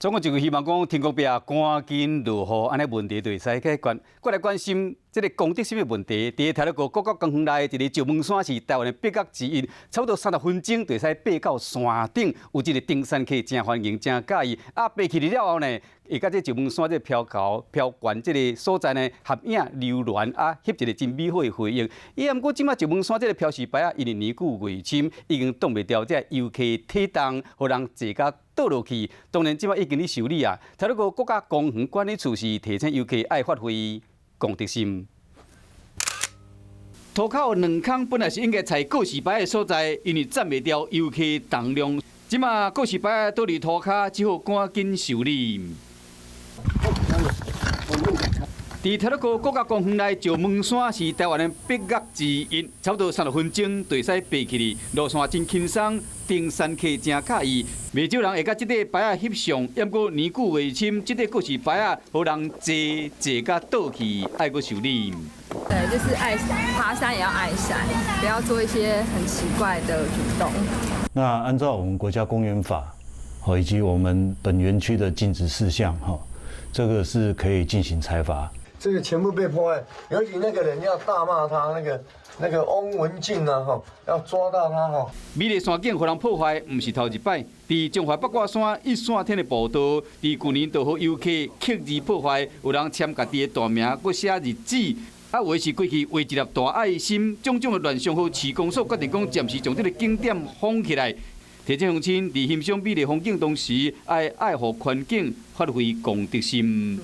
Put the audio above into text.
總共就是希望講天公伯啊，趕緊落雨，按呢問題就會使解決。過來關心這个公德心的問題，佇太魯閣國家公園內一个石門山是台灣的八岳之一，差不多30分鐘就會使爬到山頂，有這个登山客誠歡迎，誠佮意。啊，爬起來了後呢，會佮這石門山這个飄高飄懸這个所在呢，合影留戀啊，翕一个真美好的回憶。伊啊，毋過這擺石門山這个標示牌啊，因為年久月深，已經擋袂牢這个遊客體重，予人坐甲倒落去。當然，這擺已經咧修理啊。太魯閣國家公園管理處是提醒遊客愛發揮公德心。塗跤兩空本來是應該採告示牌的所在，因為佔袂牢遊客重量，這擺告示牌倒佇塗跤，只好趕緊修理。佇太魯閣國家公園內，石門山是台灣的八岳之一，差不多30分鐘就會使爬起去，路線真輕鬆，登山客誠佮意。袂少人會佮這塊牌仔翕相，毋過年久月深，這塊告示牌仔予人坐坐甲倒去，愛閣修理。對，就是愛爬山也要愛山，不要做一些很奇怪的舉動。那按照我們國家公園法，以及我們本園區的禁止事項，哈，這個是可以進行裁罰。這個全部被破壞，尤其那個人要大罵他，那個翁文靜啊，哈，要抓到他哈。美麗山景予人破壞，毋是頭一擺。佇彰化八卦山一線天的步道，佇舊年就予遊客刻意破壞，有人簽家己的大名，閣寫日子，啊，有的是過去畫一粒大愛心，種種的亂象，予市公所決定講暫時將這个景點封起來。提醒鄉親佇欣賞美麗風景同時，愛愛護環境，發揮公德心。